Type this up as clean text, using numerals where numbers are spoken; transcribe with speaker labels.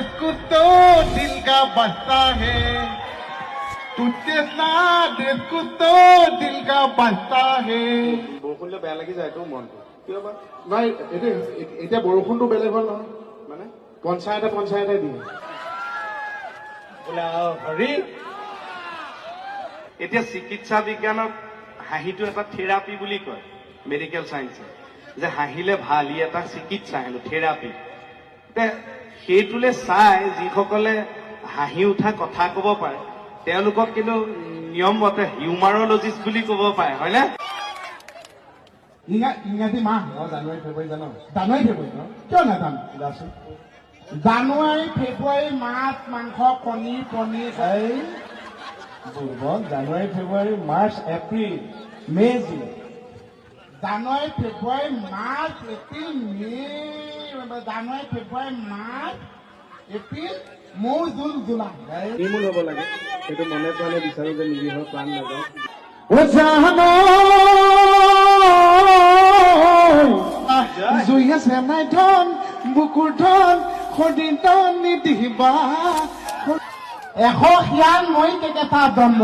Speaker 1: देश कुछ तो दिल का बसता है, तुझ जैसा देश कुछ तो दिल का बसता है।
Speaker 2: বৰষুণ দিলে বেয়া লাগি যায় তো মনটো, কিয় বা?
Speaker 3: নাই, এতিয়া এতিয়া বৰষুণটো বেলেগ হ'ল নহয়।
Speaker 2: মানে?
Speaker 3: পঞ্চায়তে পঞ্চায়তে দিয়ে।
Speaker 2: বোলে হৰি, এতিয়া চিকিৎসা বিজ্ঞানত হাঁহিটো এটা থেৰাপি বুলি কয়, মেডিকেল চায়েন্সে, যে হাঁহিলে ভাল, ই এটা চিকিৎসা হেনো, থেৰাপি। সেইটোলে চাই যিসকলে হাঁহি উঠা কথা ক'ব পাৰে, তেওঁলোকক কিন্তু নিয়মমতে হিউমাৰলজিষ্ট বুলি ক'ব পাৰে, হয়নে?
Speaker 1: ইংৰাজী মাহ।
Speaker 3: অ, জানুৱাৰী ফেব্ৰুৱাৰী জান?
Speaker 1: জানুৱাৰী ফেব্ৰুৱাৰী কিয় নাজানো?
Speaker 3: যাচোন।
Speaker 1: জানুৱাৰী, ফেব্ৰুৱাৰী, মাছ, মাংস, কণী, পনীৰ।
Speaker 3: এই বুৰ্বক, জানুৱাৰী, ফেব্ৰুৱাৰী, মাৰ্চ, এপ্ৰিল, মে', জুন।
Speaker 1: জানুৱাৰী, ফেব্ৰুৱাৰী, মাৰ্চ, এপ্ৰিল, মে', জানুৱাৰী, ফেব্ৰুৱাৰী, মাৰ্চ, এপ্ৰিল, মৌ, জুন, জুলাই।
Speaker 2: নিৰ্মূল হ'ব লাগে, সেইটো মনে প্ৰাণে বিচাৰো যে নিৰীহৰ প্ৰাণ নাযাওক।
Speaker 1: ও জানো জুই আছে নাই ধন বুকুৰ ধন সদিন নিদিবা। 100 শিয়াল মই কেকেটা জন্ম।